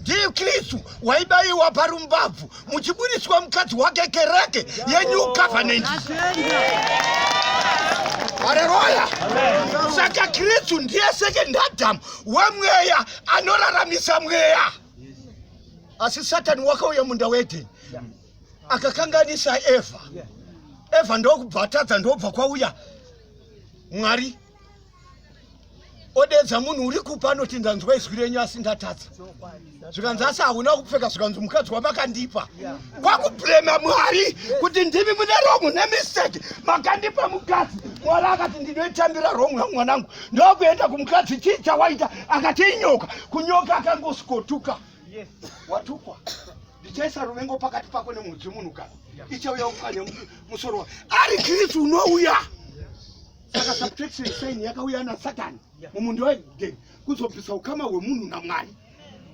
NdiKristu waibayiwa parumbabvu muchiburiswa mukadzi wake kereke yeNew Covenant. Haleluya! Saka Kristu ndiye second Adam wemweya anoraramisa mweya. Asi Satani wakauya munda weEdeni akakanganisa Eva. Eva ndokubva atadza, ndobva kwauya Mwari odedza munhu uri kupa anoti ndanzwa izwi renyu asi ndatadza zvikanzi asi hauna kupfeka zvikanzi mukadzi wamakandipa kwakublema mwari kuti ndimi mune wrong nemistake makandipa mukadzi mwari akati ndinoitambira wrong yamwanangu ndokuenda kumukadzi chii chawaita akati inyoka kunyoka akangosikotuka watukwa ndichaisa ruvengo pakati pako nemudzi munhukadzi ichauya upwanya musoro ari kristu unouya saka subtraction sign yakauya nasatani mumunda weedeni kuzobvisa ukama hwemunhu namwari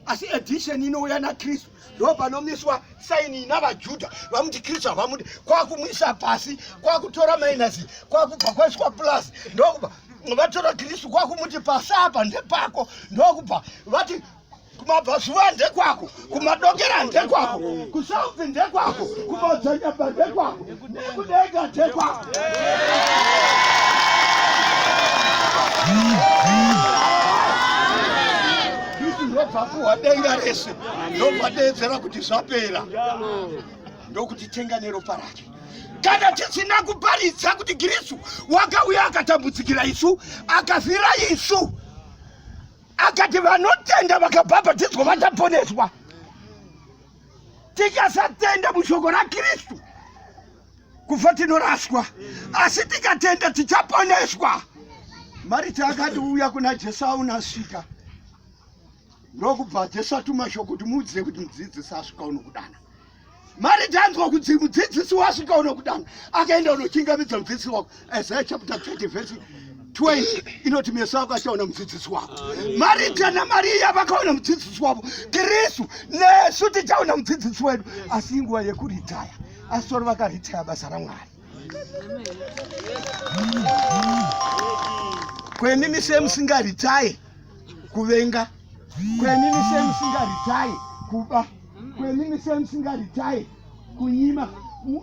asi addition inouya nakristu ndo panomiswa saini ina vajudha vamuti kristu havamudi kwakumuisa pasi kwakutora minus kwakubva kwaiswa plus ndokubva vatora kristu kwakumuti pasi apa ndepako ndokubva vati kumabvazuva ndekwako kumadokera ndekwako kusouth ndekwako kumaodzanyamba ndekwako nekudenga ndekwako kristu ndobva apuhwa denga rese ndobva deedzera kuti zvapera ndokuti tenga neropa rake kana tisina kuparidza kuti kristu wakauya akatambudzikira isu akafira isu akati vanotenda vakabhabhatidzwa vachaponeswa tikasatenda mushoko rakristu kufa tinoraswa asi tikatenda tichaponeswa marita akati uya kuna jesu aunasvika ndokubva jesu atuma shoko kuti muudze kuti mudzidzisi asvika unokudana mari tanzwa kuti mudzidzisi wasvika unokudana akaenda unochingamidza mudzidzisi wako isaiah chapter 30 verse 20 inoti meso ako achaona mudzidzisi wako marita namariya vakaona mudzidzisi wavo kristu nesu tichaona mudzidzisi wedu asi inguva yekuritaya asi tori vakaritaya basa ramwari kwemimi semusingaritaye kuvenga kwemimi semusingaritaye kuba kwemimi semusingaritaye kunyima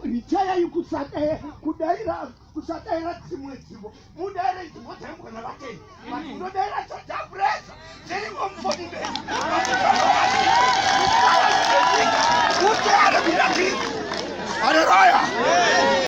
ritayai kudaira kusadaira dzimwe dzimbo mudaire dzimbo dzaimbwa navatendi but munodaira dzadhabureza dzirimo mufoni menyu mutare kuna Kristu. Haleluya.